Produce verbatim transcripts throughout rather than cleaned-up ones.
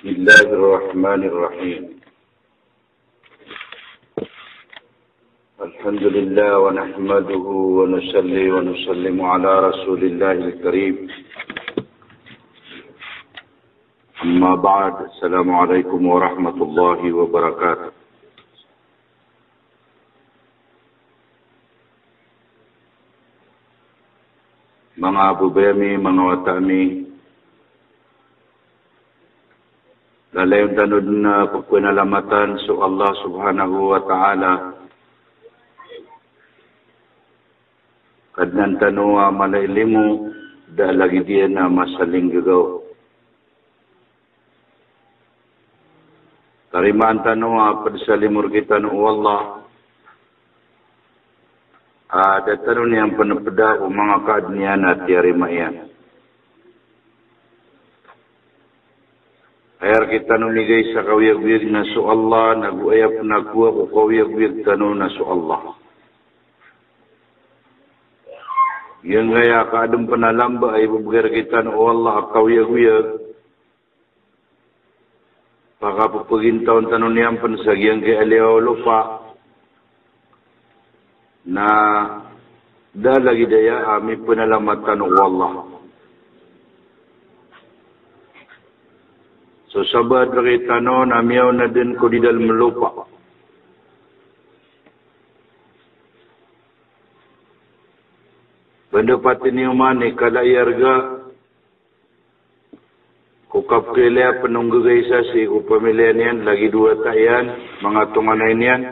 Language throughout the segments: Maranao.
بسم الله الرحمن الرحيم. الحمد لله ونحمده ونصلي ونسلم على رسول الله الكريم. أما بعد، السلام عليكم ورحمة الله وبركاته. Manga babay ami, manga wata ami, lalayon tano dn a pphanalamatan so Allah Subhanahu wa Ta'ala. Kadnan tano a mala i limo, da a lagid iyan a masa a linggagaw. Tarimaan tano a pd sa limo rktano o Allah a da tano niyan pn pda ko manga kaadn iyan a tiyarima iyan. Aya rktano migay sa kaoyagoyag na so Allah, nago aya pn a kowa ko kaoyagoyag tano na so Allah. Giyangkaya kaadn pn a lamba a ibgay rktano o Allah a kaoyagoyag, pakapphagintaw tano niyan pn sa giyangkaya liyawaw o lopa, na da a lagid aya a mipphanalamatan ko Allah. So sabaad rktano na miyaona dn ko di dalm o lopa. Pd a pati niyo man i kala i arga ko kapkhailaya pn o nggagaisa sii ko pamiliya niyan, lagid o wata iyan, manga tonganay niyan,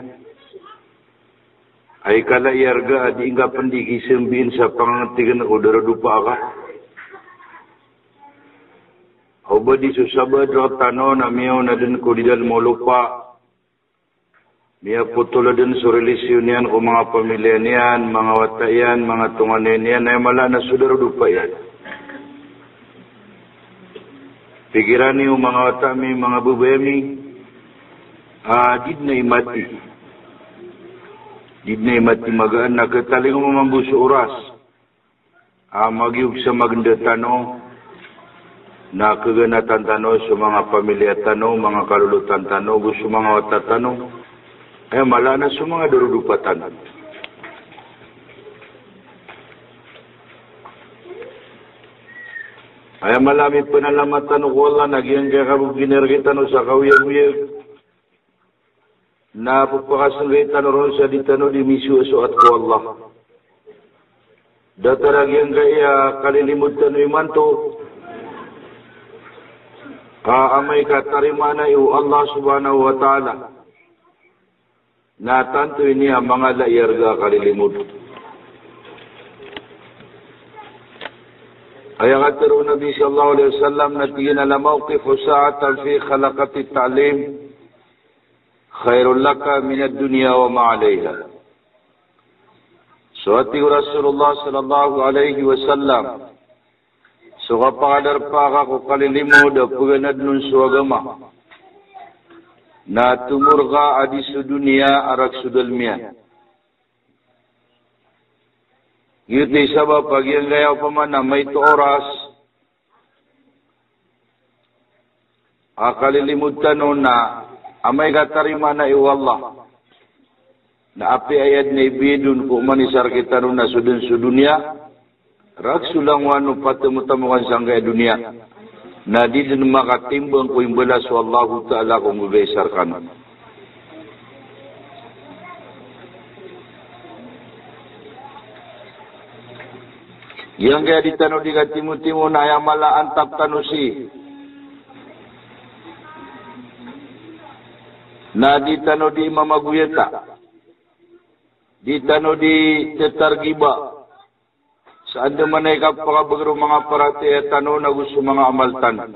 a i kala i arga a di ngka pn di kisambiin sa pangangtig ko darodopa ka. Oba di so sabaad rktano na miyaona dn ko di dalm o lopa. Miyapotol dn so relasiyon iyan ko manga pamiliya niyan, manga wata iyan, manga tonganay niyan, na aya mala na so darodopa iyan. Pikiran iyo manga wata ami, manga babay ami, a di dn a i mati. Di dn a i mati magaan na khatalingoma mambo so oras a magiyog sa maganda tano, na khaganatan tano so manga pamiliya tano, manga kalolotan tano, go so manga wata tano. Aya mala na so manga darodopa tano. Aya mala a mipphanalamatan ko Allah na giyangkaya kababgin rktano sa kaoyagoyag. Na pphakasnggay tano ron sa di tano di misoasoat ko Allah. Datar a giyangkaya kalilimod tano imanto a amay ka tarimaan o Allah Subhanahu wa Ta'ala, na tanto ini a mangala i arga a kalilimod. Aya katharo o Nabi sallallahu alaihi wasallam na tig iyan a, "La mawqifu sa'atin fi halaqati ta'lim khairul laka minad dunya wa ma 'alayha." So a tig o Rasulullah sallallahu alaihi wasallam, so kapakadarpa ka ko kalilimod a paganadn on so agama, na tomo rka a di so doniya a rakhs so dalm iyan. Giyoto i sabap a giyangkaya opama na maito a oras a kalilimod tano na amay ka tarimaan o Allah, na apiya aya dn a ibiyad on ko oman i sa rktano na so dn so doniya, rakhs so langowan o patamtamokan sangkaya doniya, na di dn makatimbang ko imbalas o Allahu Ta'ala ko nggagaisa rkano. Giyangkaya di tano di katimotimo na aya mala a antap tano sii na di tano di mamagoyata, di tano di thatargiba sa andamanaya i kapakabagr o manga paratiyaya tano nago so manga amal tano.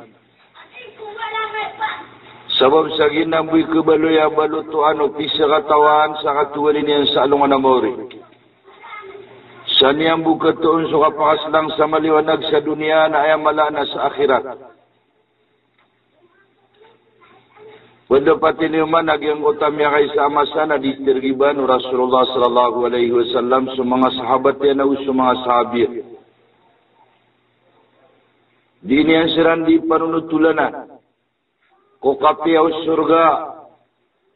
Sabap sa giyanan bo i kabaloy a balotoan o pisakatawan sa katogalin iyan sa alongan a maori. Sa niyan bo khatoon so kapakaslang sa maliwanag sa doniya na aya mala na sa akhirat. Pd a pati niyo man a giyangkoto a miyakaisa a masa na di thatargiban o Rasulullah sallallahu alaihi wasallam so manga sahabat iyan ago so manga sahabiya. Di niyan siran di panonotolanan. ko kapiya o sorga,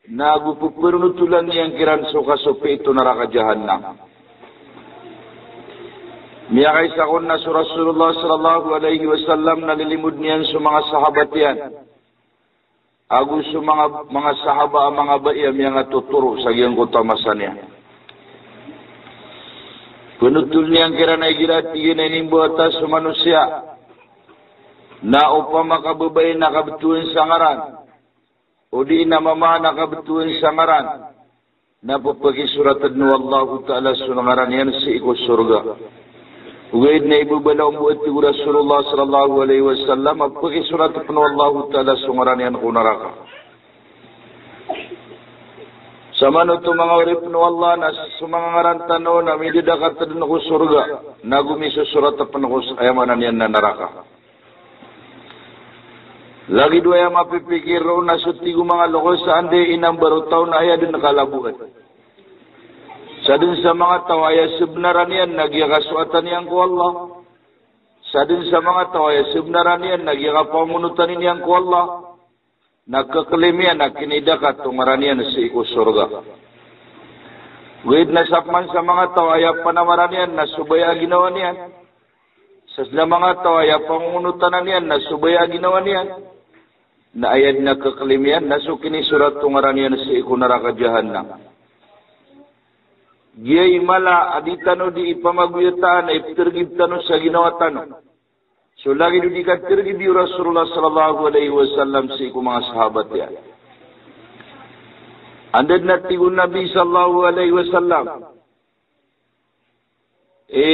na ago peperonotolan iyan kiran so kasopiit o naraka Jahannam. Miyakaisa kon na so Rasulullah sallallahu alaihi wasallam na lilimod niyan so manga sahabat iyan ago so manga, manga sahaba a manga bai a miyangatotoro sa giyangkoto a masa niyan. Penotol niyan kiran a igira, tig iyan, a inimbawata so manosiya na opama ka babai na kabetowan sa ngaran, odi na mama na kabetowan sa ngaran, na pepakisorat den o Allahu Ta'ala so ngaran iyan sii ko sorga. Ogaid na ibabalombot, tig o Rasulullah sallallahu alaihi wasallam, a pepakisorat den o Allahu Ta'ala so ngaran iyan ko naraka. Samanoto manga oripen o Allah, na so manga ngaran tano na midedakat den ko sorga, na ago misosorat den ko s-, aya maana niyan na naraka. Lagid o aya mapipikir on na so tig o manga loks a anda i inambar o taw na aya den kalaboan. Sadn sa manga taw a aya sebenaran iyan na giyakasoatan iyan ko Allah. Sadn sa manga taw a aya sebenaran iyan na giyakapamonotan iyan ko Allah. Na keklem iyan a kinidakat o ngaran iyan sii ko sorga. Ogaid na sapeman sa manga taw a aya panamaran iyan na so baya a ginawa niyan. Sadn sa manga taw a aya pangongonotan iyan na so baya a ginawa niyan. Na aya den a keklem iyan na so kinisorat o ngaran iyan sii ko naraka Jahannam. Giyai mala a di tano di ipamagoyataan a iptergib tano sa ginawa tano. So lagid o di katergib o Rasulullah sallallahu alaihi wasallam sii ko manga sahabat iyan. Anda den a tig o Nabi sallallahu alaihi wasallam, e,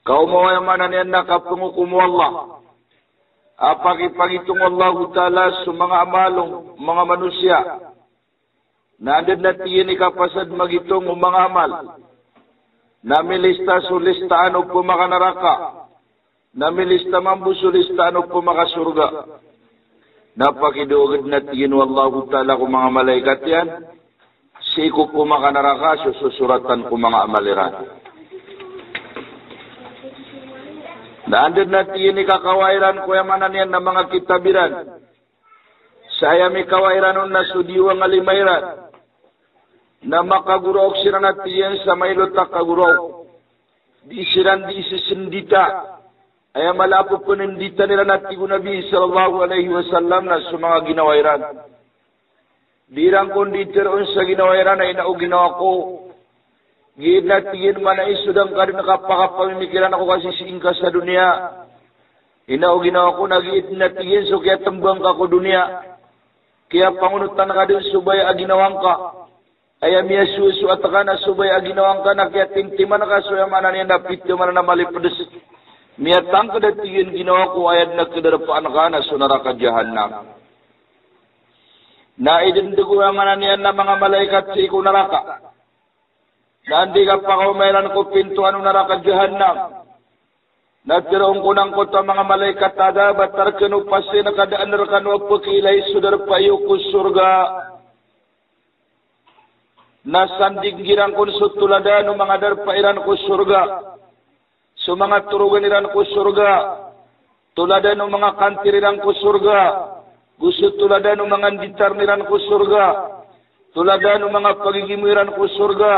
kaoma o aya maana niyan na kapengokom o Allah a pakipagitong o Allahu Ta'ala so manga amal o manga manosiya. Na anda den a tig iyan i kapasad magitong o manga amal na milista so listaan o pemakanaraka, na milista mambo so listaan o pemakasorga. Na pakidoag den a tig iyan o Allahu Ta'ala ko manga malaikat iyan sii ko pemakanaraka so sosoratan ko manga amal iran. Na anda den a tig iyan i kakawa iran ko aya maana niyan na manga kitab iran. Sa aya mikawa iran on na so diwang a lima iran. Na makagoraok siran a tig iyan sa mailot a kagoraok. Di siran di sesendita. Aya mala a pepenenditan iran a tig o Nabi sallallahu alaihi wasallam na so manga ginawa iran. Di iran kon di teroon sa ginawa iran a ina o ginawa ko. Giya na tig iyan mana iso da ngka den kapakapamimikiran ko kasisii ngka sa doniya. Ina o ginawa ko na giya na tig iyan so kiyatembang ka ko doniya. Kiyapangonotan ka den so baya a ginawa ngka. Aya miyasoasoat ka na so baya a ginawa ngka na kiyatimtiman ka so aya maana niyan na pito maana na malipedes. Miyatangked a tig iyan ginawa ko aya den a kedarpaan ka na so naraka Jahannam. Na idendeg o aya maana niyan na manga malaikat sii ko naraka. Na anda i kapakaoma iran ko pintoan o naraka Jahannam. Na teroon ko nangkoto a manga malaikat a adab a tarkeno pasin ka daan rekano a pekiilay so darpa iyo ko sorga. Na sanding iran kon so toladan o manga darpa iran ko sorga. So manga torogan iran ko sorga, toladan o manga kantir iran ko sorga, go so toladan o manga nditarn iran ko sorga, toladan o manga pagigimo iran ko sorga,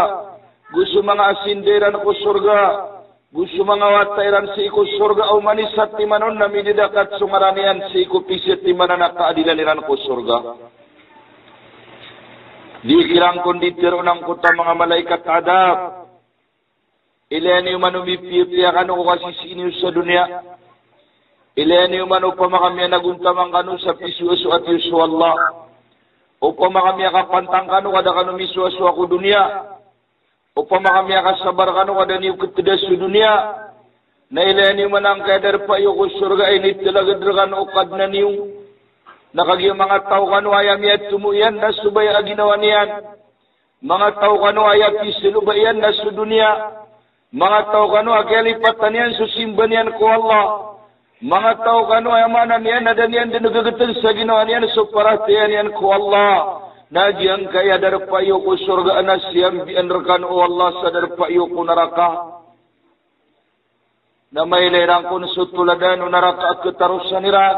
go so manga asinda iran ko sorga, go so manga wata iran sii ko sorga, a oman i satiman on na midedakat so ngaran iyan sii ko pisatiman a kaadilan iran ko sorga. Di kiran kon di teroon angkoto a manga malaikat a adab. Ilaya niyo man o mipiyapiya kano ko kasisii niyo sa doniya. Ilaya niyo man opama ka miyanagontaman kano sa pisoasoat iyo so Allah. Opama ka miyakapantang kano ka da kano misoasoa ko doniya. Opama ka miyakasabar kano ka da niyo keteda so doniya. Na ilaya niyo man angkaya darpa iyo ko sorga a initelaged rekano o Kadnan iyo. Na kagiya manga taw kano a aya miyatomo iyan na so baya a ginawa niyan. Manga taw kano a aya piseloba iyan na so doniya. Manga taw kano a kiyalipatan iyan so simba niyan ko Allah. Manga taw kano a aya maana niyan na da niyan den gegeten sa ginawa niyan so paratiyaya niyan ko Allah. Na giyangkaya darpa iyo ko sorga na siyambian rekano o Allah sa darpa iyo ko naraka. Na mailay iran kon so toladan o naraka a ketarosan iran.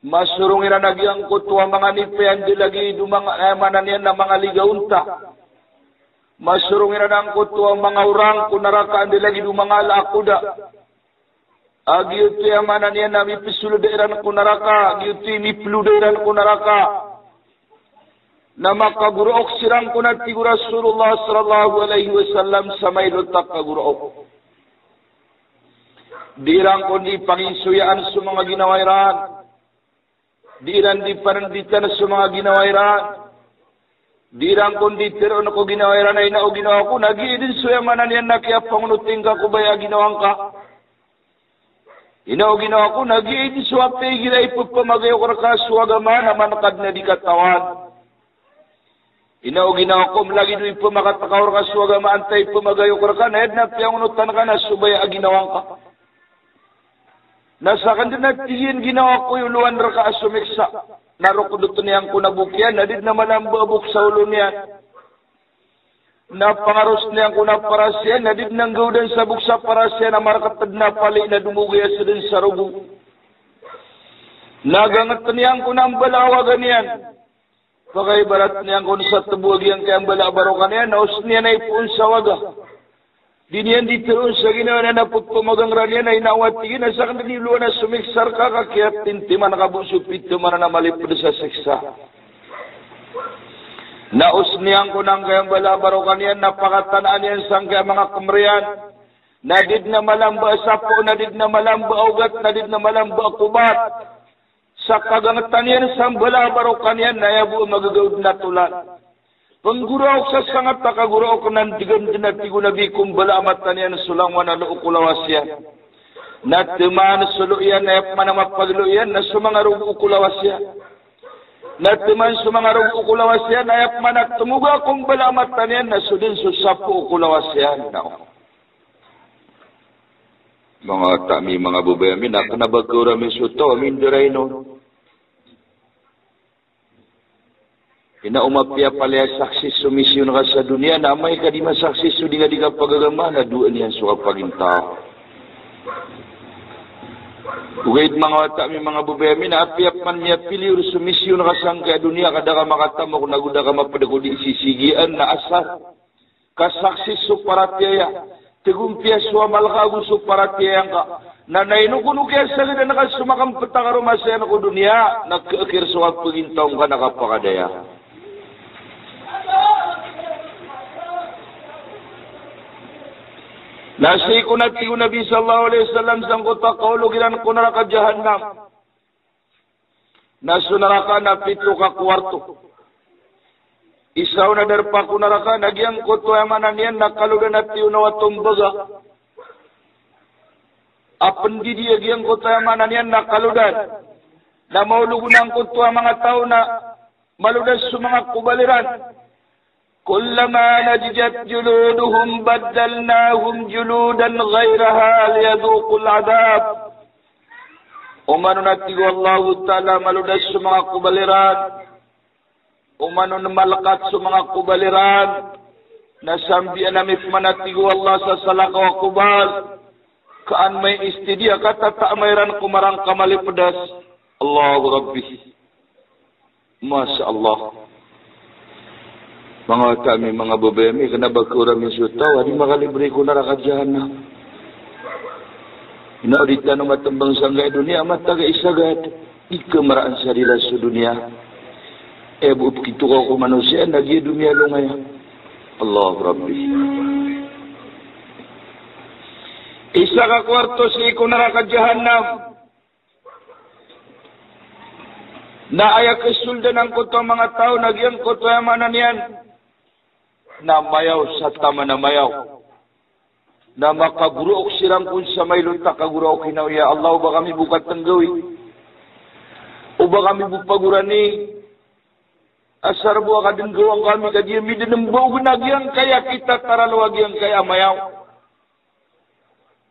Masorong iran a giyangkoto a manga nipayan di lagid o manga, eh, maana niyan na manga liga onta. Masorong iran angkoto a manga orang ko naraka a di lagid o manga ala a koda. A giyoto i maana niyan na mipesolda iran ko naraka, a giyoto i mipeloda iran ko naraka. Na makagoraok siran kon a tig o Rasulullah sallallahu alaihi wasallam sa mailay a kagoraok. Di iran kon di panginsoyaan so manga ginawa iran. Di iran di pananditan so manga ginawa iran. Di iran kon di teroon ko ginawa iran a ino o ginawa ko na giya den so aya maana niyan na kiyapangonoti ngka ko baya a ginawa ngka. Ino o ginawa ko na giya den so apiya igira ipepamagayo ko reka so agama na man ka den a di katawan. Ino o ginawa ko, lagid o ipemakatakawar ka so agama antaa i pemagayo ko reka, na aya den a piyangonotan ka na so baya a ginawa ngka. Na sakn den a tig iyan ginawa ko i olowan reka a somiksa. Na rokdotn iyan ko na bok iyan, na di den a malamba a bok sa olo niyan. Na pangarosn iyan ko na paras iyan, na di den a nggawdan sa bok sa paras iyan, na markt den a pali na domogay a sdn sa rogo. Na gangtn iyan ko na mbala a waga niyan. Pakaibarat niyan kon sa tbo a giyangkaya mbala a barokan iyan, na osn iyan a ipoon sa waga. Di niyan di teroon sa ginawa niyan a pepamagangran iyan a ino a tig iyan a sakn den i olowan a somiksa reka ka kiyatintiman ka bo so pito maana na maliped sa siksa. Na osn iyan kon angkaya mbala a barokan iyan na pakatanaan iyan sangkaya manga kmr iyan. Na di den a malamba a sapo, na di den a malamba a ogat, na di den a malamba a kobat. Sa kagangtan iyan sa mbala a barokan iyan na aya bo a magagaw den a tolan. Pnggoraok sa sangat a kagoraok na ndgan den a tig o Nabi ko mbala a mata niyan so langowan a loo ko lawas iyan. Na tman so loo iyan na aya pman a mapaglo iyan na so manga rogo ko lawas iyan. Na tman so manga rogo ko lawas iyan na aya pman a tmoga ko mbala a mata niyan na so den so sapo ko lawas iyan. Na Manga wata mi, manga babay ami, na kna ba kaorami so taw a mindarainon. Ino o mapiya palaya success so mission ka sa doniya, na amay ka di masuccess so di nga di kapagagama, na dowa niyan so kapagintaw. Ogaid manga wata mi, manga babay ami, na apiya pman miyapiliyor so mission ka sangkaya doniya, ka da ka makatamok, nago da ka mapd ko di sisigian, na asar ka success so paratiyaya, tgompiya so amal ka ago so paratiyaya ngka. Na, na ino kon o kiyasagadan ka so makmptakar o masa iyan ko doniya, na kaakir so kapagintaw ngka na kapakadaya. Na sii ko na tig o Nabi sallallahu alaihi wasallam sangkoto a kaolog iran ko naraka Jahannam. Na so naraka na pito ka kuwarto. Isa on a darpa ko naraka na giyangkoto aya maana niyan na kalodan a tiyonaw a tombaga. A pndidi a giyangkoto aya maana niyan na kalodan. Na maolog on angkoto a manga taw na malodas so manga kobal iran. Kullama nadijat juluduhum baddalnahum juludan ghayraha liyadhuqul adhab. Oman on a tig o Allahu Ta'ala malodas so manga kobal iran, oman on malkat so manga kobal iran, na sambian ami pman a tig o Allah sa salakaw a kobal, ka an maiistidiya ka tataama iran ko marangka malipdas. Allahu Rabbi. Masha Allah. Manga wata mi, manga babay ami, kna ba kaorami so taw a di makalibre ko naraka Jahannam. Ino di tano matmbang sangkaya doniya, mataga i sagad, di kamaraan sa rila so doniya. Aya bo pkitokaw ko manosiya na giya doniya longaya. Allahu Rabbi. Isa ka kuwarto sii ko naraka Jahannam. Na aya kasoldan angkoto a manga taw na giyangkoto aya maana niyan na mayaw sa taman a mayaw. Na makagoraok siran kon sa mailay a kagoraok, ino ya Allah, o ba kami bo katnggawi, o ba kami bo pagorani, asar bo a kadnggawan kami ka di ami dn mbaog na giyangkaya kitataralo a giyangkaya mayaw.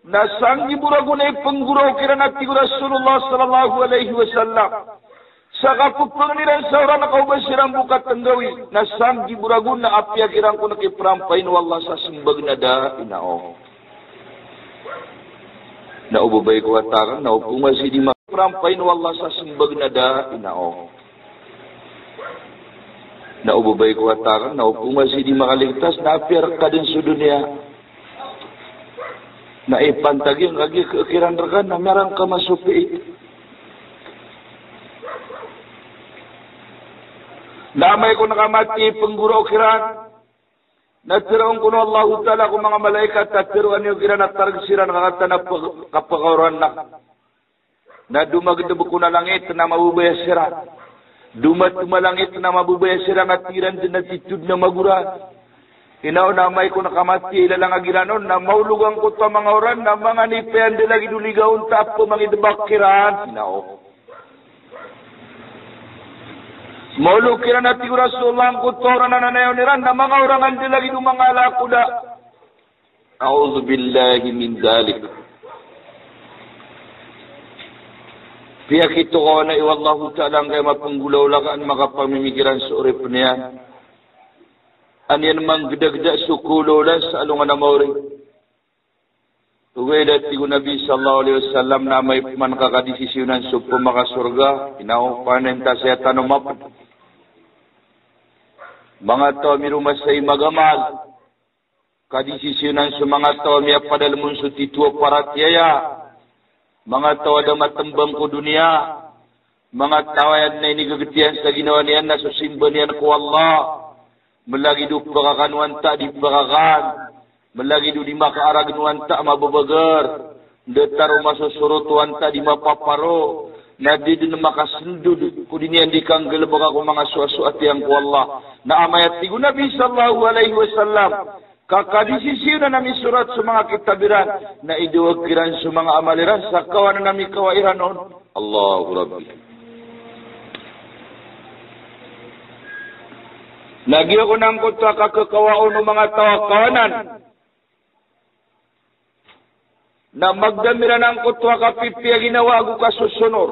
Na sanggibo ragon a ipnggoraok iran a tig o Rasulullah sallallahu alaihi wasallam, Sa kapepeng iran sa oran a kaoba siran bo katenggawi, na sanggibo ragon na apiya kiran ko na kiprampayin o Allah sa sembag na da, ina o. Na o babay ko wata aken, na o poma si di ma-, prampayin o Allah sa sembag na da, ina o. Na o babay ko wata aken, na o poma si di makaligtas, na apiya reka den so doniya. Na ipantag iyan kagiya kiran reka na miyaran ka masopit. Na amay ko na kamati, penggoraok iran. Na teroon ko o Allahu Ta'ala ko manga malaikat a teroa niyo kiran a tareg siran ka katan a pe-, kapekaoran na. Na domagedeb ko na langit na mababaya siran. Domatoma langit na mababaya siran a tig iran den a titho den a magoran. Ina o, na amay ko na kamati a ilalang a giran on, na maolog angkoto a manga oran, na manga nipayan den lagid o ligaw onta a pemangidebak kiran. Ina o. Maolog kiran a tig o Rasulullah angkoto a oran a nanayawn iran, na manga orangan den lagid o manga ala a koda. A'udhu billahi min dhalik. Piyakitokawan o Allahu Ta'ala angkaya mapenggolawla ka an makapamimikiran so oripen iyan. An iyan manggedageda so kawlawlaan sa alongan a maori. Ogaid a tig o Nabi sallallahu alaihi wasallam na amay man ka kadisisiyonan so pemakasorga, ina o, panen ta saya tano maped. Manga taw a miromasa i magamal. Kadisisiyonan so manga taw a miyapadalem on so titho a paratiyaya. Manga taw a da matembang ko doniya. Manga taw a aya den a inigegetiyan sa ginawa niyan na so simba niyan ko Allah. Melagid o pekakanowan ta di pekakan. Melagid o di makaarag nowan ta mabebeger. Datar o masosorot owan ta di mapaparo. Na di den makasendod ko di niyan di kanggalebeka ko manga soasoat iyan ko Allah. Na amay a tig o Nabi sallallahu alaihi wasallam, ka kadisisiyonan a misorat so manga kitab iran, na idawag kiran so manga amal iran sa kawanan a mikawa iran on. Allahu Rabbi. Na giya ko nangkoto a kakekawa on o manga taw a kawanan. Na magdam iran angkoto a kapipiya ginawa ago kasosonor.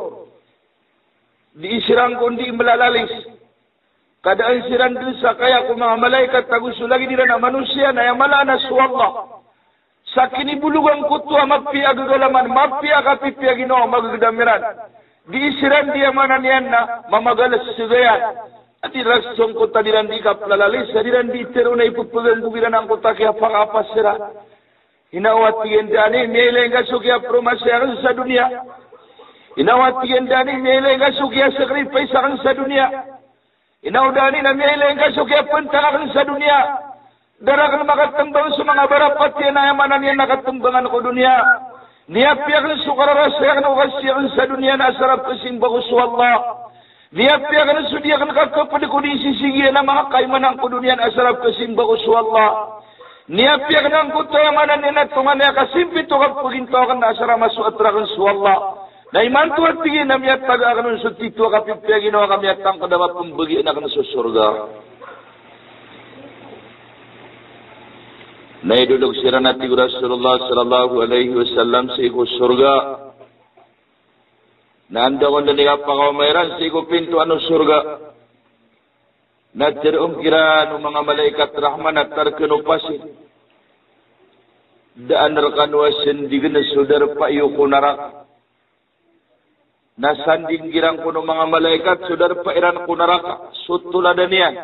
Di siran kon di melalalis. Ka daan siran den sa kaya ko manga malaikat ago so lagid iran a manosiya na aya mala na so Allah. Sa kinibolog angkoto a mapiya a gegalaman, mapiya a kapipiya ginawa a magdam iran. Di siran di aya maana niyan na mamagalas segayan. A di rason ko ta di ran di kaplalalis, a di ran di tero na ipepegan ko kiran angkoto a kiyapakapasera. Ina o, a tig iyan dani, miyailay ngka so kiyapromasaya aken sa doniya. Ina o, a tig iyan dani, miyailay ngka so kiyasacrifice aken sa doniya. Ina o, dani na miyailay ngka so kiyapentang aken sa doniya. Da raken makatembang so manga barapatiya na aya maana niyan na katembangan ko doniya. Niyapiya aken so kararasay aken o kasisii aken sa doniya na asar a pesimba ko so Allah. Niyapiya aken so di aken kakeped ko di sisigi iyan a manga kaimanan ko doniya na asar a pesimba ko so Allah. Niyapiya aken angkoto aya maana niyan na tonganay a kasimpit o kapegintaw aken na asar a masoat raken so Allah. Na imanto a tig iyan na miyataga aken on so tito a kapipiya ginawa ka miyatangked a mapembagian aken so sorga. Na idolog siran a tig o Rasulullah sallallahu alaihi wasallam sii ko sorga. Na anda kon den i kapakaoma iran sii ko pintoan o sorga. Na teroon kiran o manga malaikat Rahman a tareken o pasin. Daan rekano a sendigen so darpa iyo ko naraka. Na sanding kiran kon o manga malaikat so darpa iran ko naraka, so toladan iyan.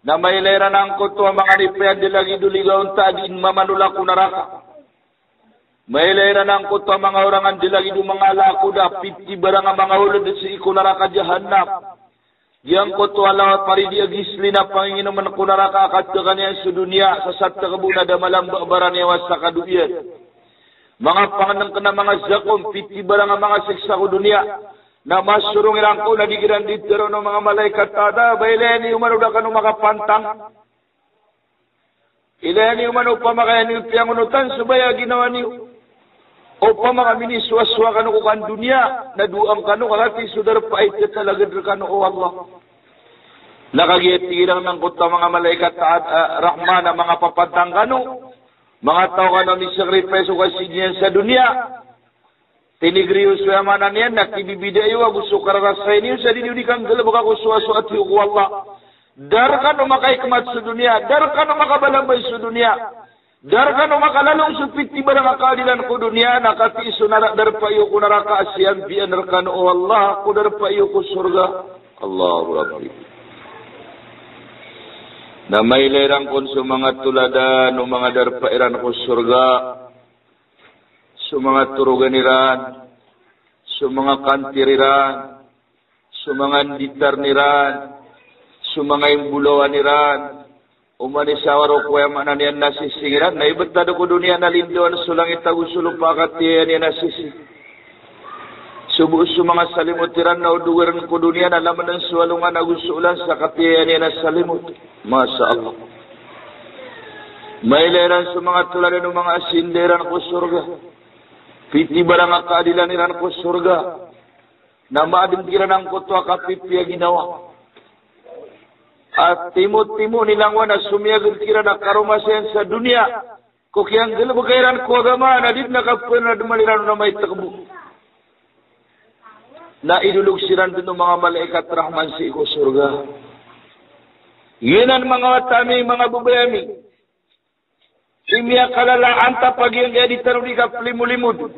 Na mailay iran angkoto a manga nipayan den lagid o ligaw onta a di mamanola ko naraka. Mailay iran angkoto a manga orangan den lagid o manga ala a koda, piti barang a manga oled sii ko naraka Jahannam. Giyangkoto a lawa paridi a gislin a panginginomen ko naraka a kateka niyan so doniya, sa satekebo na da malamba a baraniyawa sa kado iyan. Manga pangenengken a manga zakom, piti barang a manga siksa ko doniya. Na masorong iran ko na di kiran di teroon o manga malaikat a da, ba ilaya niyo man o da kano makapantang. Ilaya niyo man opama ka aya niyo piyangonotan so baya a ginawa niyo. Opama ka minisowasowa kano ko kan doniya, na dowa ngkano ka lati so darpa a itetalaged rekano o Allah. Na kagiya tig iran angkoto a manga malaikat a, a, Rahman a manga papantang kano, manga taw kano a misacrifice o kasisii niyan sa doniya. Tinigri iyo so aya maana niyan na kibibida iyo ago so kararasay niyo sa di niyo di kanggalebeka ko soasoat iyo ko Allah. Da rekano makaikmat so doniya, da rekano makabalambay so doniya, da rekano makalalong so pitibarang a kaadilan ko doniya, na katii so nara-, darpa iyo ko naraka a siyambian rekano o Allah ko darpa iyo ko sorga. Allahu Rabbi. Na mailay iran kon so manga toladan o manga darpa iran ko sorga. So manga torogan iran, so manga kantir iran, so manga nditarn iran, so manga imbolawan iran, oman i sawar o ko aya maana niyan na sising iran, na ibetad ko doniya na lindowan so langit ago so lopa a katii aya niyan a sising. So bo so manga salimot iran na odogarn ko doniya na lamanan so alongan ago so olan sa katii aya niyan a salimot. Masha Allah. Mailay iran so manga toladan o manga asinda iran ko sorga. Pitibarang a kaadilan iran ko sorga. Na maadn kiran angkoto a kapipiya ginawa. A timotimo niyo langowan a somiyagad kiran a karomasayan sa doniya ko kiyanggalebeka iran ko agama na di dn a kapanadman iran on a maitekbo. Na idolog siran dn o manga malaikat Rahman sii ko sorga. Giyanan manga wata ami, manga babay ami. Imiyakalala a antap a giyangkaya di tano di kaplimolimod.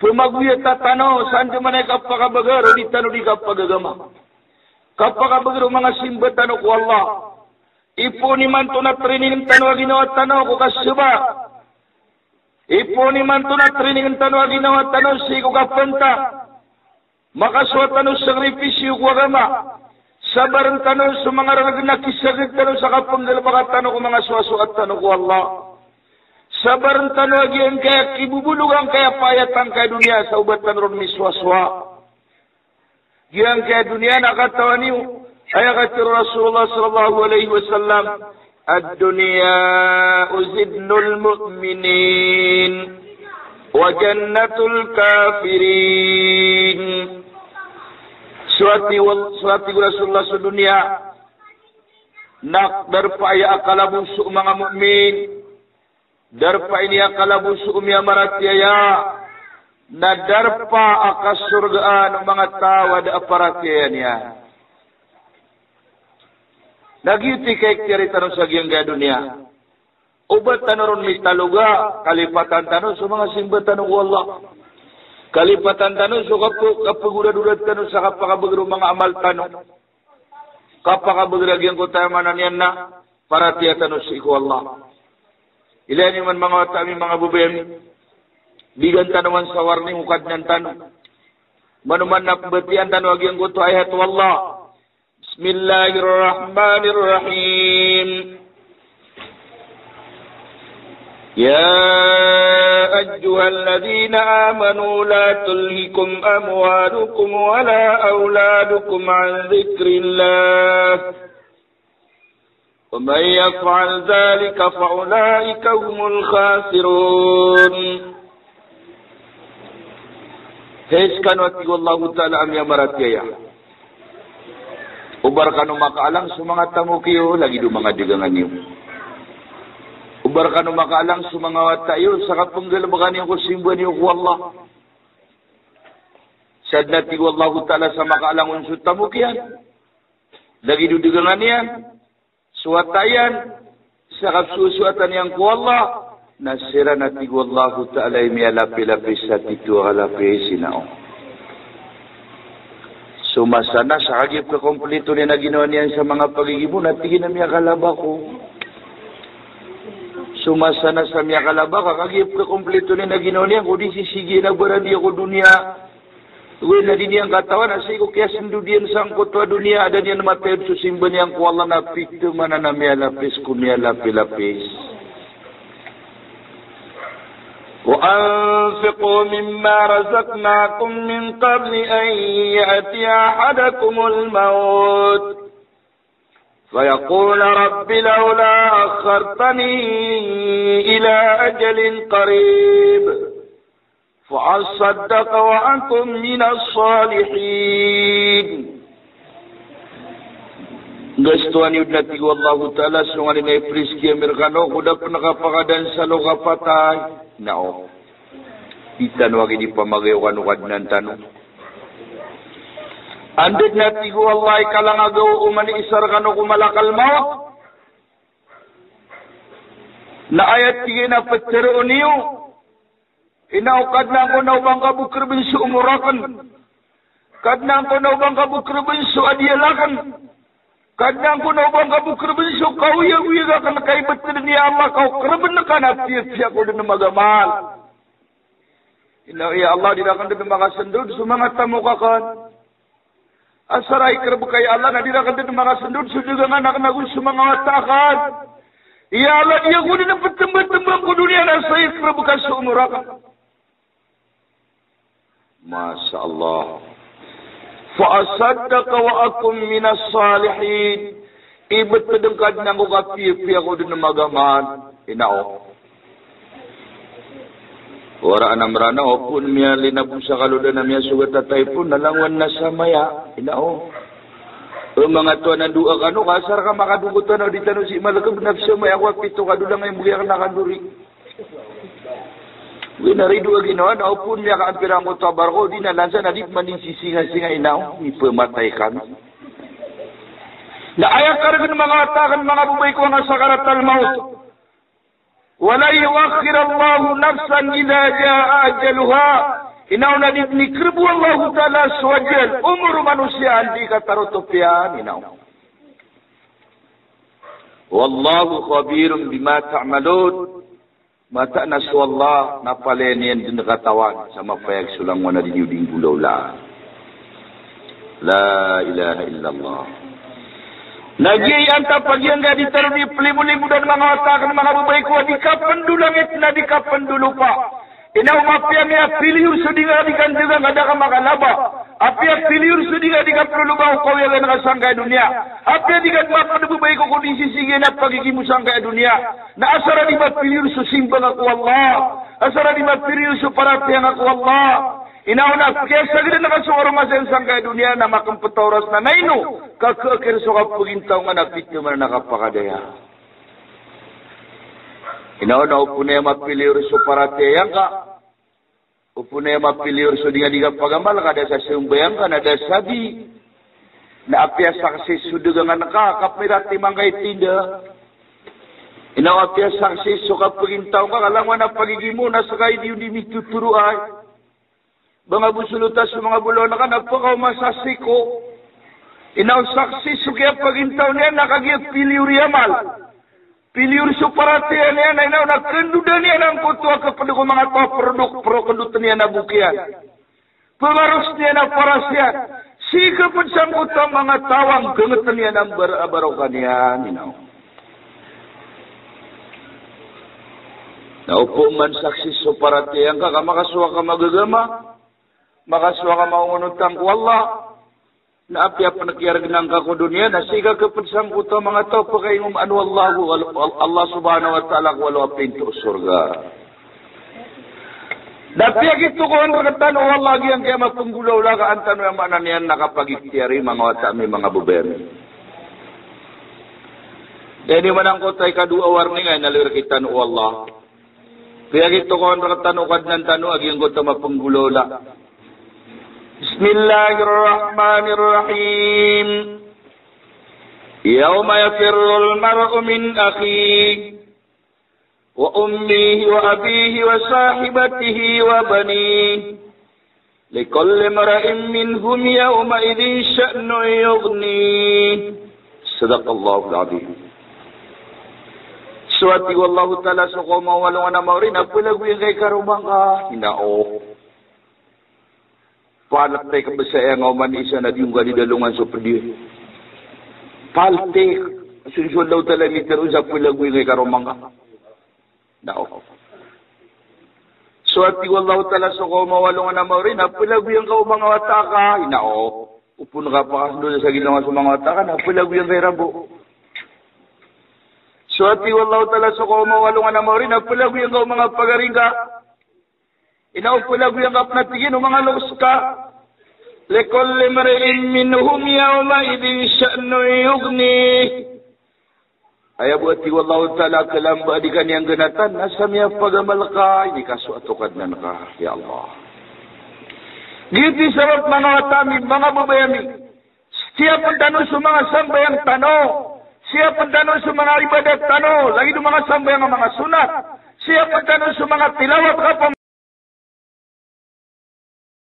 Pemagoyata tano sa andamanaya i kapakabagar o di tano di kapagagama. Kapakabagar o manga simba tano ko Allah. Ipoon imanto na training tano a ginawa tano ko kasaba. Ipoon imanto na training tano a ginawa tano sii ko kapanta. Makasowa tano sakripisyo ko agama. Sabarn tano so manga rargn a kisagad tano sa kapnggalbka tano ko manga soasoat tano ko Allah. Sabarn tano a giyangkaya kibobolog angkaya paayat angkaya doniya sa oba tano ron misowasowa. Giyangkaya doniya na katawan iyo, aya katharo o Rasulullah sallallahu alaihi wasallam, "Ad-dunya sijnul mu'minin wa jannatul kafirin." So tig o, so tig o Rasulullah, so doniya na darpa aya a kalaboso o manga mu'min. Darpa ini a kalaboso o miyamaratiyaya, na darpa a kasorgaan o manga taw a da a paratiyaya niyan. Na giyoto i kaikhtiyari tano sa giyangkaya doniya. Oba tano ron mitaloga, kalipatan tano so manga simba tano ko Allah. Kalipatan tano so kap-, kapagoradorad tano sa kapakabagar o manga amal tano. Kapakabagar a giyangkoto a aya maana niyan na paratiyaya tano sii ko Allah. Ilaya niyo man manga wata ami, manga babay ami. Bigan tano man sa warning o Kadnan tano. Mano man na pmbatiyaan tano a giyangkoto a ayat o Allah. Bismillahir Rahmanir Rahim. يا أيها الذين آمنوا لا تلهكم أموالكم ولا أولادكم عن ذكر الله ومن يفعل ذلك فأولئك هم الخاسرون. Hay skano, a tig o Allahu Ta'ala a miyamaratiyaya, oba rkano makaalang so manga tamok iyo lagid o manga dagangan iyo. Oba rkano makaalang so manga wata iyo sa kapnggalbka niyo ko simba niyo ko Allah. Sadn, a tig o Allahu Ta'ala, sa makaalang on so tamok iyan lagid o dagangan iyan, so wata iyan, sa kapsosoatan iyan ko Allah, na siran, a tig o Allahu Ta'ala, i miyalapilapis sa tito a kalapis, inaw. So masa na sa kagiya pkakomplito niyan a ginawa niyan sa manga pagigibo, na tig iyan a miyakalaba ako. So masa na sa miyakalaba ka, kagiya pkakomplito niyan a ginawa niyan ko di sisigi iyan a baradiya ko doniya. Oway, na di niyan katawan a sii ko kiyasndod iyan sangkoto a doniya, da niyan matayod so simba niyan ko Allah na pithamanan a miyalapis ko miyalapilapis. وأنفقوا مما رزقناكم من قبل أن يأتي أحدكم الموت فيقول رب لولا أخرتني إلى أجل قريب فأصدق وأكن من الصالحين. Gastoan iyo dn, a tig o Allahu Ta'ala, so nganin a iprizki ami rkano ko da pn kapakadaan sa lo kapatay. Naw. Di tano a gii di pamagayo kano Kadnan tano. Anda dn a tig o Allah i kalangagaw o oman i isa rkano ko malakal maut. Na aya tig iyan a ptharoon iyo. Ina o Kadnan ko, na oba ngka bo krpn so omor akn. Kadnan ko, na oba ngka bo krpn so adiyal akn. Kadnan ko, na oba ngka bo krpn so kaoyagoyag akn, ka i btad dn i Allah ka o krpn ka na piyapiya ko dn magamal. Ina o ya Allah, di rakn dn makasndod so manga tamok akn. Asar a ikrb ka i Allah na di rakn dn makasndod so dagangan akn ago so manga wata akn. Ya Allah, di ako dn ptmbatmbang ko doniya na sa ikrb ka so omor akn. Masha Allah. Fa asaddaqa wa akun minas salihin. Ibtad dn Kadnan ko ka piyapiya ko dn magamal. Ina o. Wara a na Mranaw a pn miyalinabos a kalodan a miyasogat a taipon na langowan na samaya. Ina o. O manga toa na doa kano ka asar ka makadokot tano, di tano sii malkb na psamaya ko a pito ka dolang a imbgay akn a kandori. Wi na rido a ginawa na o pn miyakaampira angkoto a barko, di na lansa na di pman di sisingasinga, ina o, mipmatay kami. Na aya kargn manga wata akn, manga babay ko, a nga sakaratal maut. Wa lan yu'akhkhirallahu nafsan idha jaa ajaluha. Ina o, na di dn ikrb o Allahu Ta'ala so ajal, omor o manosiya, anda i katarotop iyan, ina o. Wallahu khabirun bima ta'malun. Mataan a so Allah na palaya niyan dn katawan sa mapayag so langowan a di niyo dii nggolawlaan. La ilaha illallah. Na giyai antap a giyangkaya di tano dii plimolimod, manga wata akn, manga babay ko, a di kapndolangit na di kapndolopa. Ina o, apiya miyapiliyor so di nga di kandagang ka da ka makalaba. Apiya piliyor so di nga di kapndolopa ko kaoyagan ka sangkaya doniya. Apiya di ka dn mapd, babay ko, ko di sisigi na pagigimo sangkaya doniya. Na asar a di mapiliyor so simba nga ko Allah. Asar a di mapiliyor so paratiyaya nga ko Allah. Ina o, na kiyasagdan ka so karoma sa sangkaya doniya na makmpta oras na naino ka khaakir so kapagintaw nga na pito man a kapakadaya. Ina o, na opama na mapiliyor so paratiyaya ngka, opama na mapiliyor so di nga di kapagamal ka da sa sambayang ka na da sa di. Na apiya success so dagangan ka, kapira timan ka i tinda. Ina o, apiya success so kapagintaw ka, ka langowan a pagigimo na ska i di on di mitotoroay. Ba nga bo solota so manga bolawan ka na pkaoma sa siko. Ina o, success so kiyapagintaw niyan na kagiya piliyor i amal. Piliyor so paratiyaya niyan, na ina o, na kndodan iyan angkoto a kapd ko manga taw a prodok, prokndot iyan a bok iyan. Pmaros iyan a paras iyan. Sii kapd sangkoto a manga taw a nggngt iyan a bar-, a barokan iyan, ina o. Na opama na success so paratiyaya ngka, ka makasowa ka magagama, makasowa ka mangonotang ko Allah, na apiya pn kiyargnan ka ko doniya, na sii ka kapd sangkoto a manga taw a pkaingomaan o Allah, o Al-, Al-, Allah subhanahu wa ta'ala ko walo a pinto o sorga. Na piyakitokawan rktano o Allah giyangkaya mapnggolawla ka an tano, aya maana niyan na kapagikhtiyari, manga wata mi, manga babay mi. Aya niyo man angkoto a ikadowa a warning a inaloy rktano o Allah. Piyakitokawan rktano o Kadnan tano a giyangkoto a mapnggolawla. Bismillahirrahmanirrahim. Yawma yafirrul mar'u min akhihi wa ummihi wa abihi wa sahibatihi wa banihi. Likulli imri'in minhum yawma'idhin sha'nun yughnih. Sadaqallahul azim. So a tig o Allahu Ta'ala, so kaoma o alongan a maori na plagoyan ka i karoma ngka. Ina o. Paltik, bsa aya nga oman i isa na di ngka di dalongan so pd iyan. Paltik. So, so Allahu Ta'ala mitharo sa plagoyan ka i karoma ngka. Ina o. So a tig o Allahu Ta'ala, so kaoma o alongan a maori na plagoyan ka o manga wata ka. Ina o. Opama ka pakasndod sa ginawa so manga wata ka na plagoyan ka i rabo. So a tig o Allahu Ta'ala, so kaoma o alongan a maori na plagoyan ka o manga pagari ngka. Ina o, plagoyan ka pn, a tig iyan, o manga loks ka. Likulli imri'in minhum yawma'idhin sha'nun yughnih. Aya bo a tig o Allahu Ta'ala a kalamba a di ka niyan ganatan na sa miyapagamal ka, inikasoat o Kadnan ka, ya Allah. Giyoto i sabap, manga wata mi, manga babay ami, siyapn tano so manga sambayang tano, siyapn tano so manga ibadat tano, lagid o manga sambayang a manga sunnat, siyapn tano so manga tilawat ka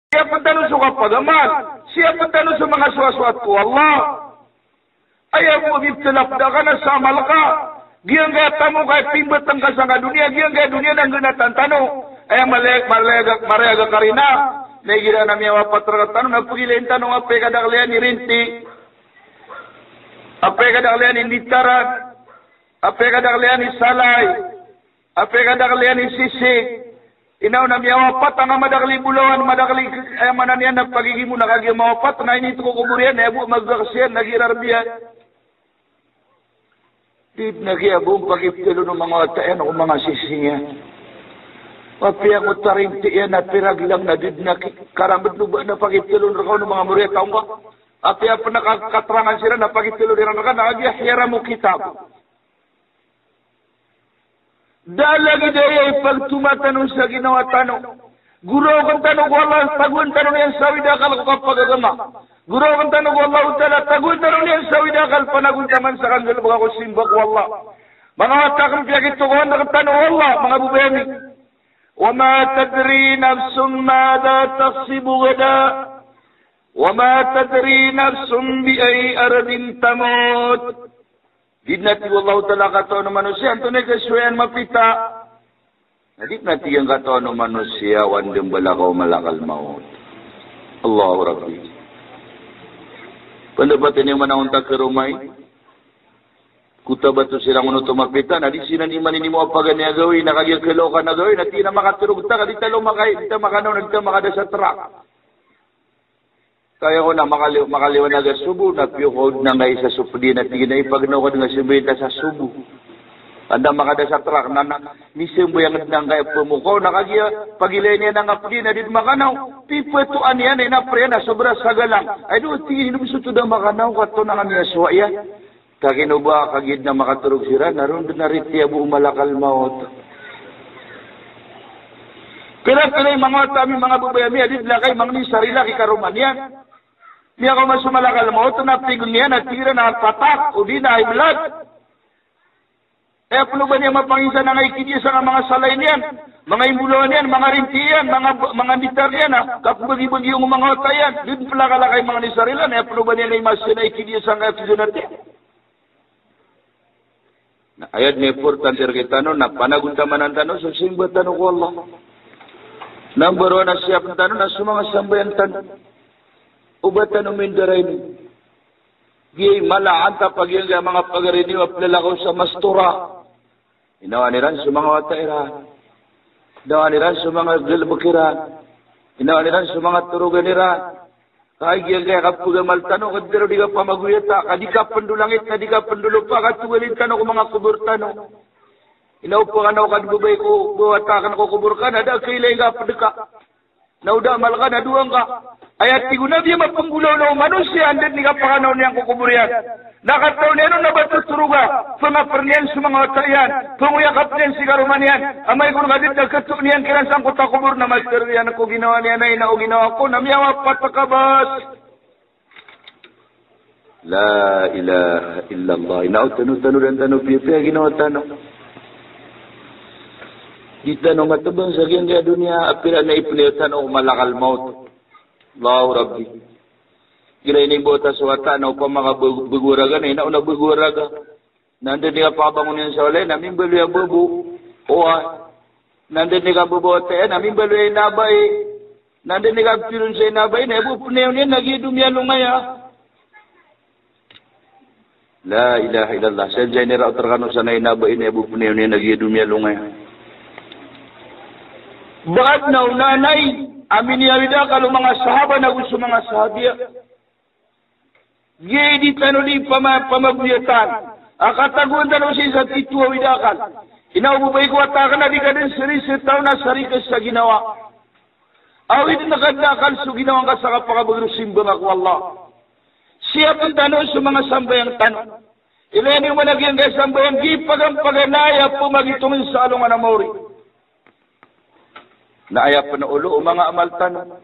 Siyapn tano so kapagamal, siyapn tano so manga soasoat ko Allah. Aya bo a mibtala pn ka na sa amal ka. Giyangkaya tamok a pimbatang ka sangka doniya, giyangkaya doniya na nggnatan tano. Aya malaya-, malaya-, marayag a karina. Na igira na miyawapat rktano, na pagilain tano, apiya kadakl iyan i rinti. Apiya kadakl iyan i nditaran. Apiya kadakl iyan i salay. Apiya kadakl iyan i sisig. Ino na miyawapat angka madakl i bolawan, madakl i, eh, maana niyan na pagigimo na kagiya mawapat, na inito ko kobor iyan, na aya bo a magagakas iyan, na giya rarb iyan. Di dn a giya bo pakiptalon o manga wata iyan ko manga sisig iyan. Apiya ko tarinti iyan na piraglang na di dn a ki-, karambd o ba na pakiptalon rka o manga moriyataw ngka. Apiya pn a ka-, katerangan siran na pakiptalon iran rka na kagiya hiyaram o kitab. Da a lagid aya i pagtoma tano sa ginawa tano. Goraokn tano ko Allah, tagoan tano niyan sa awid a akal ko kapagagama. Goraokn tano ko Allahu Ta'ala, tagoan tano niyan sa awid a akal panagontaman sa kanggalbka ko simba ko Allah. Manga wata akn, piyakitokawan rktano o Allah, manga babay ami. Wa ma tadri nafsun madha taksibu ghada. Wa ma tadri nafsun bi ayyi ardin tamut. Di dn a tig o Allahu Ta'ala katawan o manosiya antonaa i kasowa iyan mapita. Na di dn a tig iyan katawan o manosiya o anda mbalakaw o malakal maut. Allahu Rabbi. Pndapatn iyo man a onta karoma i. Kota bato siran oto mapita, na di siran iman ini mo a paganay a gawii, na kagiya kalokan a gawii, na tig iyan a makatorog ta, ka di ta lo maka-, di ta makanaw, na di ta makada sa trak. Kaya ko na makali-, makaliwanag a sobo, na piyokaw dn angkaya isa so pd iyan a tig iyan a ipagnaw ka dn a sambayang ta sa sobo. Anda makada sa trak, na, na, misambayang dn angkaya pmokaw, na kagiya pagilain iyan angka pd iyan a di dn makanaw. Pipatoan iyan, ina priyan a sobra sa galang. Ay do, tig iyan, inom so tod a makanaw, kato na kami a sowa iyan. Ka kino ba, kagiya dn a makatorog siran, na ron dn a ritiyabo o malakal maut. Pira-pira i manga wata ami, manga babay ami, a di dn a kaimangni sa rila ki karoma niyan. Miyakaoma so malakal maut, na tig iyan a tig iran a patak, odi na high blood. Aya pn o ba niyan mapanginsan angkai kidiya sangka manga salay niyan, manga imbolawan iyan, manga rinti iyan, manga, manga nditar iyan, a kapbagibagi o manga wata iyan, di dn pn a kala kaimangni sa rila, na aya pn o ba niyan a imasin angkai kidiya sangka kiganat iyan. Na aya dn a importante rktano na panagontamanan tano so simba tano ko Allah. Number one a siyapn tano na so manga sambayang tano. O ba tano mindarayni. Giyai mala a antap a giyangkaya manga pagari niyo a plalakaw sa mastora. Inawaan iran so manga wata iran. Inawaan iran so manga galbk iran. Inawaan iran so manga torogan iran. Ka giyangkaya kapagamal tano, ka di tano di kapamagoyata, ka di kapndolangit, ka di kapndolopa, ka togalin tano ko manga kobor tano. Ino pn ka na o kadn babay ko, ba wata akn ko kobor ka, na da a kailay ngka a pd ka. Na o da a amal ka na dowa ngka. Aya tig o Nabi a mapanggolaola o manosiya, anda dn i kapakanaw niyan ko kobor iyan. Na katawan iyan on na ba totoroga, pangapr iyan so manga wata iyan, pangoyakap iyan si karoma niyan, amay kon ka di dn a katoon iyan kiran sangkoto a kobor na matharo iyan ko ginawa niyan a ina o ginawa ko na miyawapat ka bas. La ilaha illallah. Ina o tano, tano dn tano piyapiya ginawa tano. Di tano matbang sa giyangkaya doniya a pira na ipnaya tano ko malakal maut. Allahu Rabbi. Igira inibota so wata na opama ka bag-, bago a raga na ina o na bago a raga. Na anda dn i kapakabangon iyan sa walay na mimbaloy a babo. Oway. Na anda dn i kababawata iyan na mimbaloy a ina a bai. Na anda dn i kapthiron sa ina a bai na aya bo pnayawn iyan na giya domiya longaya. La ilaha illallah. Sa dn i raot rkano sa ina a bai na aya bo pnayawn iyan na giya domiya longaya. Bakad na o nanay a miniyaawid a akal o manga sahaba na go so manga sahabiya. Giyai di tano di pama-, pamagoyatan a katagoan tano sii sa tito a awid a akal. Ina o babay ko wata akn a di ka dn sri sa taw na sarikas sa ginawa. Awid na kadn a akal so ginawa ngka sa kapakabagr o simba ngka ko Allah. Siyapn tano so manga sambayang tano. Ilaya niyo man a giyangkaya sambayang, gii pagampaganay a pmagitong sa alongan a maori. Na aya pn olo o manga amal tano,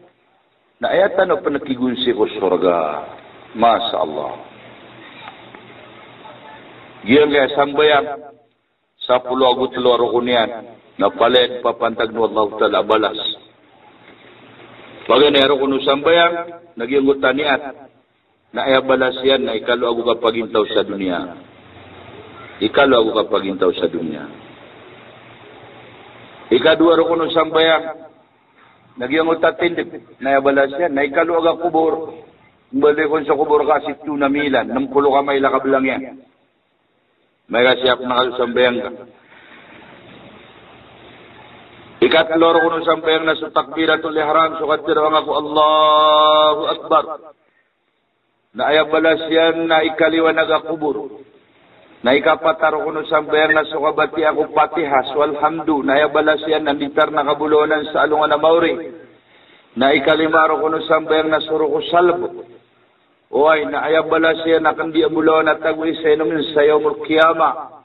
na aya tano pn kigonsi ko sorga. Masha Allah. Giyangkaya sambayang, sapolo ago tlo a rokon iyan, na palaya dn papantagn o Allahu Ta'ala a balas. Paganay a rokon o sambayang, na giyangkoto a niyat, na aya balas iyan na ikalo ago kapagintaw sa doniya. Ikalo ago kapagintaw sa doniya. Ikadowa a rokon o sambayang, na giyangkoto a tindg, na aya balas iyan na ikalo ago kabor. Mbaloy kon so kabor ka sito na mil, nm polo ka mil a kablang iyan. Amay ka siyap na ka so sambayang ka. Ikatlo a rokon o sambayang na so takbiratul ihram, so katharo angka ko Allahu Akbar. Na aya balas iyan na ikaliwanag a kobor. Na ikapat a rokon o sambayang na so kabatiya ko Fatiha, so Alhamdu, na aya balas iyan na nditar na kabolawanan sa alongan a maori. Na ikalima a rokon o sambayang na so roko salb. Oway, na aya balas iyan na kn di a bolawan a tago i sa inomen sa Yawmul Qiyamah.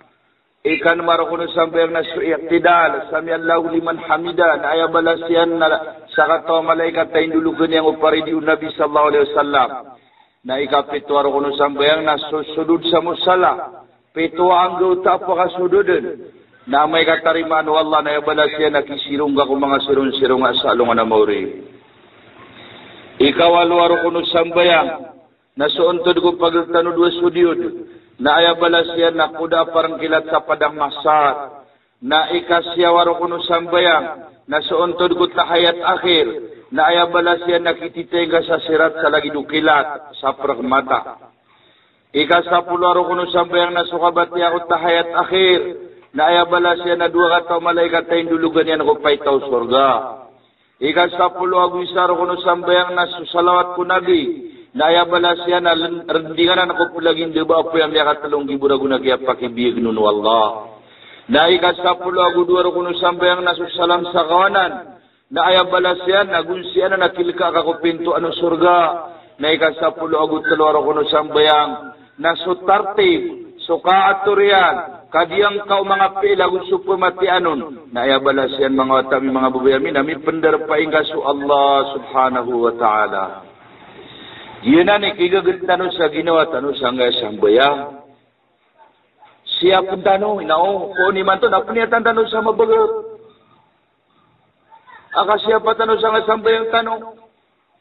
Ikanm a rokon o sambayang na so i'tidal, sami'allahu liman hamidah, na aya balas iyan na sakataw a malaikat a indologn iyan ko paridi o Nabi sallallahu alaihi wasallam. Na ikapito a rokon o sambayang na so sujud sa musalla, pito a anggawta a pakasujudn. Na amay ka tarimaan o Allah na aya balas iyan na kisirong ka ko manga sirong-sirong sa alongan a maori. Ikawalo a rokon o sambayang, na so ontod ko pagl tano dowa so diyod, na aya balas iyan na koda a parngkilat sa padang mahsar. Na ikasiyaw a rokon o sambayang, na so ontod ko tahiyat akhir, na aya balas iyan na kititaing ka sa sirat sa lagid o kilat sa prkmata. Ikasapolo a rokon o sambayang na so kabatiya ko tahiyat akhir, na aya balas iyan na dowa kataw a malaikat a indologan iyan ko paita o sorga. Ikasapolo ago isa a rokon o sambayang na so salawat ko Nabi, na aya balas iyan na len-, rendingan anan ko plaginda ba apoy a miyakatlo nggibo ragon a kiyapakibiyagn on o Allah. Na ikasapolo ago dowa a rokon o sambayang na so salam sa kawanan, na aya balas iyan na gonsi anan a kilka ka ko pintoan o sorga. Na ikasapolo ago tlo a rokon o sambayang na so tartib, so kaator iyan, kadiyangka o manga piil ago so pamatian on, na aya balas iyan manga wata mi, manga babay ami, na mipndarpa ingka so Allah subhanahu wa ta'ala. Giyanan i kigagd tano sa ginawa tano sangkaya sambayang. Siyapn tano, inaw, ko on imanto na pniyatan tano sa mabagr. A kasiyapa tano sangkaya sambayang tano.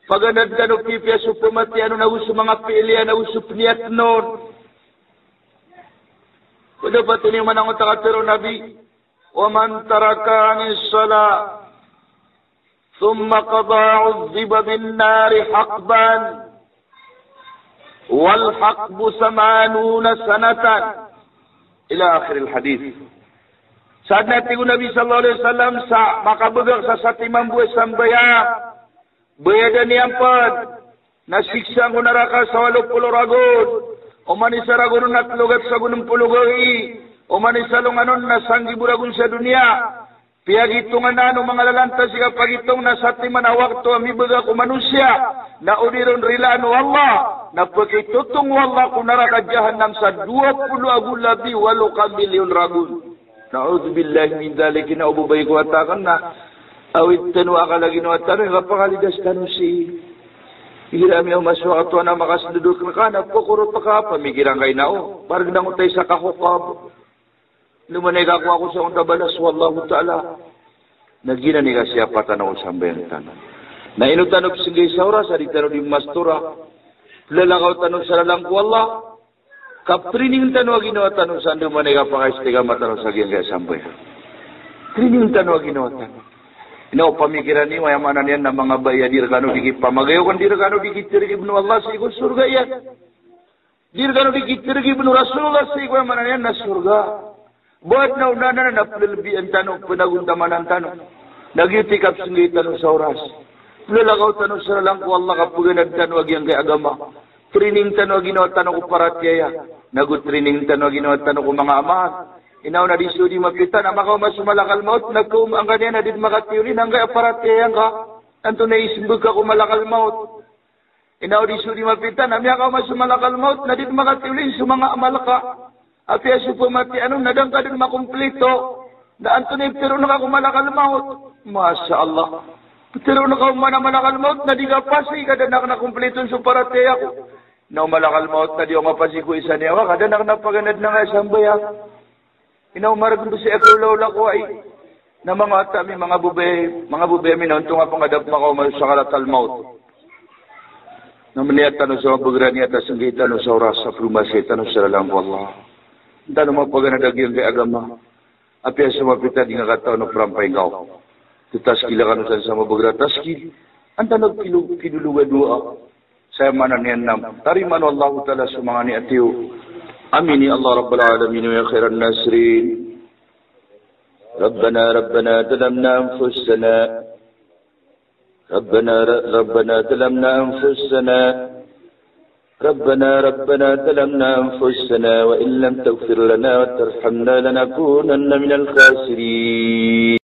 Paganad tano pipiya so pamatian on ago so manga piil iyan ago so pniyatn on. Pd a patot iyan manangot a katharo o Nabi, "Wa man taraka anis salah thumma qada udhdhiba bin nari haqban, wal haqbu thamanuna sanatan." Ila akhiril hadith. Sadn a tig o Nabi sallallahu alaihi wasallam sa makabagak sa satiman bo a sambayang, bayadan iyan pn na siksaan ko naraka sa walo polo ragon. Oman i isa ragon on na tlo gat sago nm polo gawii. Oman i isa alongan on na sanggibo ragon sa doniya. Piyagitongan anan o manga lalantas i kapagitong na satiman a wakto a mibagak o manosiya na o di ron rilaan o Allah, na pkitotong o Allah ko naraka jahannam sa dowa polo ago labi walo ka milyon ragon. Na'udhubillahi min dhalik, ina o babay ko wata akn na awid tano a akal a ginawa tano, ika pakalidas tano sii. Igira miyaoma so wakto a na makasndod rka na pkorot ka, pamikiran ka ina o. Parg na ngotay sa kahokab. Ino man i kakowa ko sa onta balas o Allahu Ta'ala. Na giyanan i kasiyapa tano ko sambayang tano. Na ino tano psnggai sa oras a di tano di mastora. Plalakaw tano sa lalan ko Allah. Kaprining tano a ginawa tano sa anda man i kapakaistiqamah tano sa giyangkaya sambayang. Prining tano a ginawa tano. Ina o pamikiran iyo, aya maana niyan na manga babay a di rkano di kipamagayokan, di rkano di kitergib o Allah sii ko sorga iyan. Di rkano di kitergib o Rasulullah sii ko, aya maana niyan na sorga. Ba adn a onaan anan a plalabian tano, pnagontamanan tano. Na giyoto i kapsnggai tano sa oras. Plalakaw tano sa lalan ko Allah, kapaganad tano a giyangkaya agama. Training tano a ginawa tano ko paratiyaya. Nago training tano a ginawa tano ko manga amal. Ina o na di so di mapita na makaoma so malakal maut na kaoma angkaniyan na di dn makatiyoli na angkaya paratiyaya ngka. Antonaa i ismbag ka ko malakal maut. Ina o di so di mapita na miyakaoma so malakal maut na di dn makatiyoli so manga amal ka. Apiya so pamatiyaan on na da ngka dn makomplito, na antonaa i ptharoon ka ko malakal maut? Masha Allah. Ptharoon ka on a malakal maut na di ka pasi ka da akn a komplito so paratiyaya ko. Na o malakal maut na di on mapasi ko isa niyawa ka, da akn a paganadn angkaya sambayang. Ino margn bo si ako lawla ko ai. Na manga wata mi, manga babay, manga babay ami, na ontonga pn ka da pn makaoma so sakaratal maut. Na mniyat tano sa mabagr a niyat a snggawi tano sa oras a plomasay tano sa lalan ko Allah. Tano mapaganad a giyangkai a agama. Apiya so mapita di nga katawan o prampay ngka o. Tataskil kano san sa mabagr a taskil. An tano pilo-, pilolog a doa. Saya maana niyan na tarimaan o Allahu Ta'ala so manga niyat iyo. Amin ya Allah Rabbal Alamin wa ya khairan nasirin. ربنا ربنا ظلمنا أنفسنا ربنا ر- ربنا ظلمنا أنفسنا ربنا ربنا ظلمنا أنفسنا وإن لم تغفر لنا وترحمنا لنكونن من الخاسرين.